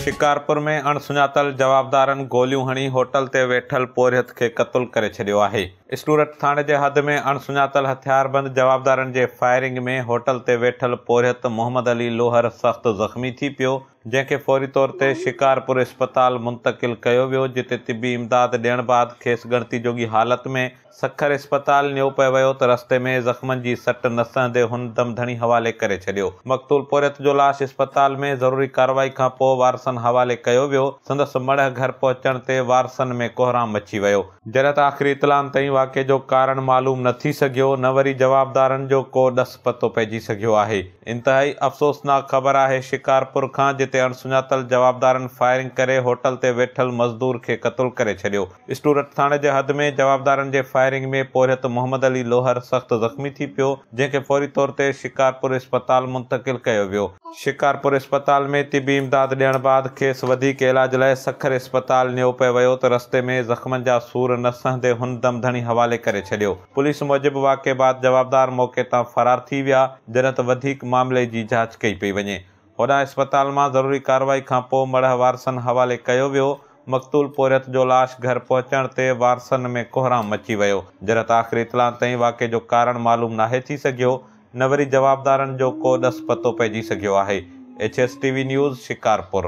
شڪارپور ۾ اڻ سڃاتل جوابدارن گوليون هڻي هوٽل تي ويٺل پورهيت کي قتل ڪري ڇڏيو آهي. اسٽورٽ ٿاڻي جي حد ۾ اڻ سڃاتل هٿياربند جوابدارن جي فائرنگ ۾ هوٽل تي ويٺل پورهيت محمد علي لوهر سخت زخمي ٿي پيو، جنهن کي فوري طور تي شڪارپور اسپتال منتقل ڪيو ويو، جتي طبي امداد ڏيڻ بعد کيس ڳڻتي جوڳي حالت ۾ سکر اسپتال نيو پئي ويو ته رستي ۾ زخمن جي سٽ نه سهندي هن دم ڌڻي حوالي ڪري ڇڏيو. مقتول پورهيت جو لاش اسپتال ۾ ضروري ڪارروائي کان پوء وارثن حوالي ڪيو ويو، سندس مڙهه گهر پهچڻ تي وارثن ۾ ڪهرام مچي ويو. جڏهن ته آخري اطلاعن تائين واقعي جو ڪارڻ معلوم نه ٿي سگهيو، نه وري جوابدارن جو ڪو ڏس پتو پئجي سگهيو آهي. انتهائي افسوسناڪ خبر آهي شڪارپور کان جتي اڻسڃاتل جوابدارن فائرنگ ڪري هوٽل تي ويٺل مزدور کي قتل ڪري ڇڏيو. اسٽورٽ ٿاڻي جي حد ۾ جوابدارن جي فائرنگ ۾ پورهيت محمد علي لوهر سخت زخمي ٿي پيو، جنهن کي فوري طور تي شڪارپور اسپتال منتقل ڪيو ويو. شڪارپور اسپتال ۾ طبي امداد ڏيڻ بعد کيس وڌيڪ علاج لاء سکر اسپتال نيو پئي ويو ته رستي ۾ زخمن جا سور نه سهندي هن دم ڌڻي حوالي ڪري ڇڏيو. پوليس موجب واقعي بعد جوابدار موقعي تان فرار ٿي ويا، جڏهن ته وڌيڪ معاملي جي جاچ ڪئي پئي وڃي. هوڏانهن اسپتال مان ضروري ڪارروائي کانپوء مڙهه وارثن حوالي ڪيو ويو. مقتول پورهيت جو لاش گهر پهچڻ تي وارثن ۾ ڪهرام مچي ويو، جڏهن ته آخري اطلاعن تائين واقعي جو ڪارڻ معلوم ناهي ٿي سگهيو، نه وري جوابدارن جو ڪو ڏس پتو پئجي سگهيو آهي. H S T V news, Shikarpur.